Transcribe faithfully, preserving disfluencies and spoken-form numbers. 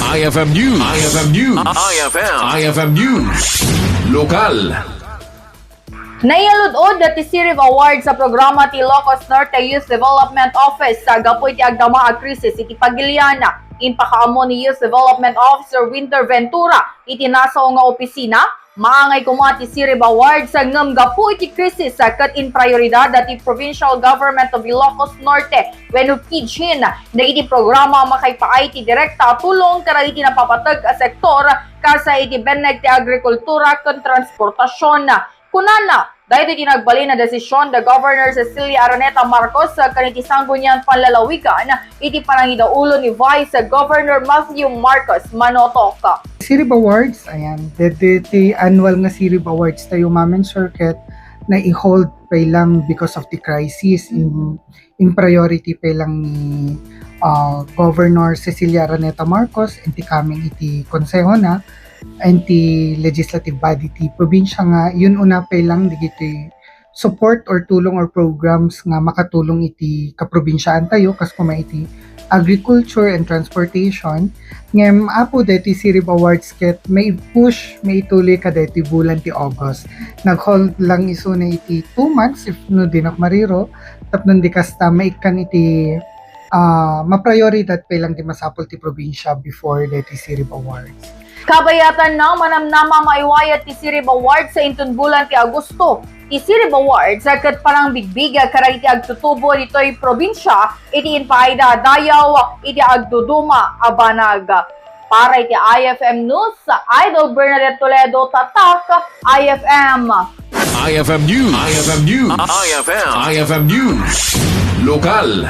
I F M News. I F M News. I F M. I F M News. Lokal. Naiyalud-od ti Sirib Awards a programa ti Ilocos Norte Youth Development Office gapu iti agdama a krisis iti pagilian. Impakaammo ni Youth Development Officer Winter Ventura iti nasao nga opisina, maangay koma ti Sirib Awards ngem gapu iti krisis ket imprioridad ti Provincial Government of Ilocos Norte wenno PGIN dagiti programa a makaipaay ti direkta a tulong kadagiti napapateg a sektor, kas iti benneg ti agrikultura ken transportasion. Kunana, daytoy ti nagbalin a desisyon da Governor Cecilia Araneta Marcos ken iti Sangguniang Panlalawigan iti panangidaulo ni Vice Governor Matthew Marcos Manotoc. Sirib Awards, ayan, daytoy ti annual nga Sirib Awards tayo, Ma'am and Sir, ket nai-hold pay lang because of the crisis in, in priority pay lang ni, ah, Governor Cecilia Araneta Marcos and ti coming iti konsehona and ti legislative body ti probinsya nga yun una pay lang dagiti support or tulong or programs nga makatulong iti kaprobinsyaan tayo, kas koma iti agriculture and transportation. Ngem, Apo, daytoy Sirib Awards ket mai-push, maituloy kadaytoy bulan ti August. Nag-hold lang isuna iti two months, if no dinak mariro, tapno di kasta maikkan iti, ah, maprioridad pay lang ti masapul ti probinsya before daytoy Sirib Awards. Kabayatanna, manamnama maiwayat ti Sirib Awards sa inton bulan ti Agosto. Ti Sirib Awards ket panangbigbig kadagiti agtutubo ditoy probinsya iti impaayda a dayaw iti agduduma a banag. Para iti I F M News, Idol Bernadette Toledo, Tatak, I F M. I F M News. I F M News. I F M. I F M News. Lokal.